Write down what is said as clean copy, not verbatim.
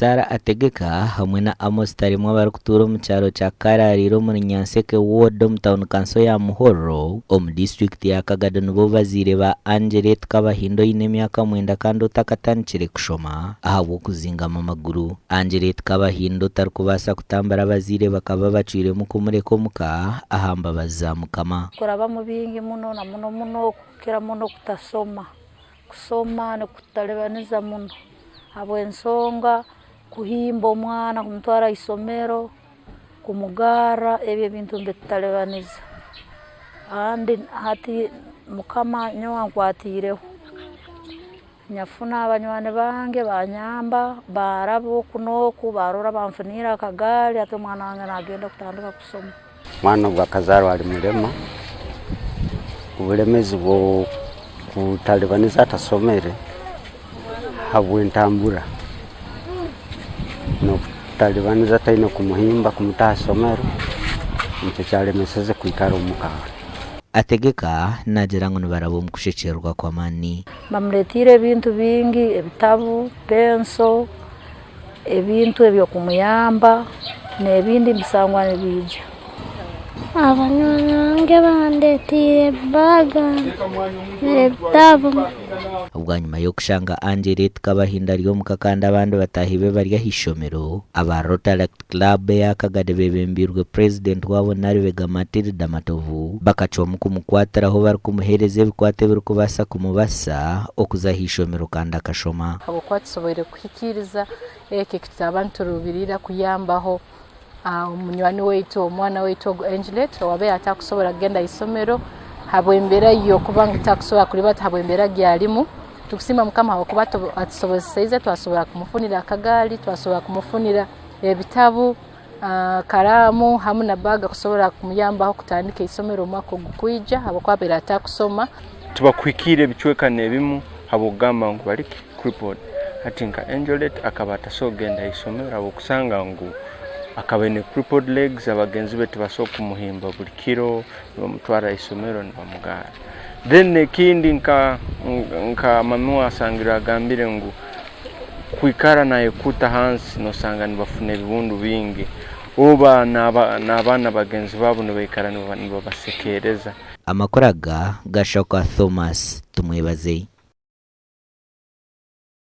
Sarah Ategeka hamwe na Amos Taremwa abarikutuura omu kyaro kya Karariire omuri Nyanseke Ward omu tauni kanso ya Muhorro omu disiturikiti ya Kagado nibo bazaire ba Angelette Kabahinda oine emyaka mwenda kandi otakatandikire kushoma ahabw'okuzingama amaguru. Angelette Kabahinda otarikubaasa kutambura abazaire bakaba bacwiremu kumureka omuka aha mbabazi za Mukama. Kurabamu bingi muno na muno muno kukira muno kutasoma. Kusoma nikututalibaniza muno habw'ensonga kuhimba omwana kumutwara ha isomero, kumugarra, ebi ebintu nibitutalibaniza kandi hati Mukama nyowe ankwatiireho, nyafuna banywani bange banyamba, baaraba oku n'oku baarora banfuniire akagaari hati omwana wange nagenda kutandika kusoma. Omwana ogu akazaarwa ari murema, oburemeezi bw'okutaribaniza atasomere ahabw'entambura n'okutaribaniza ataine kumuhimba kumuta aha ishomero nikyo kyaremeseze kwikara omuka. Ategeka naagira ngu nibaraba omu kushekyererwa kw'amaani. Bamuretiire ebintu bingi, ebitabu, penso. Ebintu eby'okumuyamba n'ebindi nibisangwa nibiija. Abanywani bange bandetiire baaga n'ebitabu. Bwanyima y'okushanga Angelette Kabahinda ari omuka kandi abandi bataahi be bari aha ishomero, aba Rotaract Club eya Kagadi bebembeirwe purezidenti waabo Nalubega Matilda Matovu bakacwamu kumukwatiraho barikumuheereza ebikwato ebirikubaasa kumubasisa okuza aha ishomero kandi akashoma. Habwokuba tusoboire kuhikiiriza eki eki turaaba nituruubirira kuyambaho munywani waitu, omwana waitu ogu Angelette owaabaire atakusobora kugenda ha isomero habw'embeera y'okuba ngu takusobora kuribata habw'embeera gi arimu. Tukusiima Mukama habw'okuba atusobozeseize twasobora kumufunira akagaari, twasobora kumufunira ebitabu, karaamu hamu na baaga kusobora kumuyambaho kutandika isomero omwaka ogukwija habw'okuba abaire atakusoma. Tibakuhikiire ebicweka n'ebimu habw'okugamba ngu bari ki? Crippled. Hati nka Angelette akaba atasobora kugenda ha isomero habw'okusanga ngu akaba aine crippled legs, abagenzi be tibasobora kumuhimba buri kiro nibamutwara ha isomero nibamugarra. Then ekindi nka nka mami we asangirwe agambire ngu kwikara nayekuuta hansi nosanga nibafuna ebibundu bingi oba n'abaana bagenzi baabo nibaikara nibabasekeereza. Amakuru aga gashoka Thomas Tumwebaze.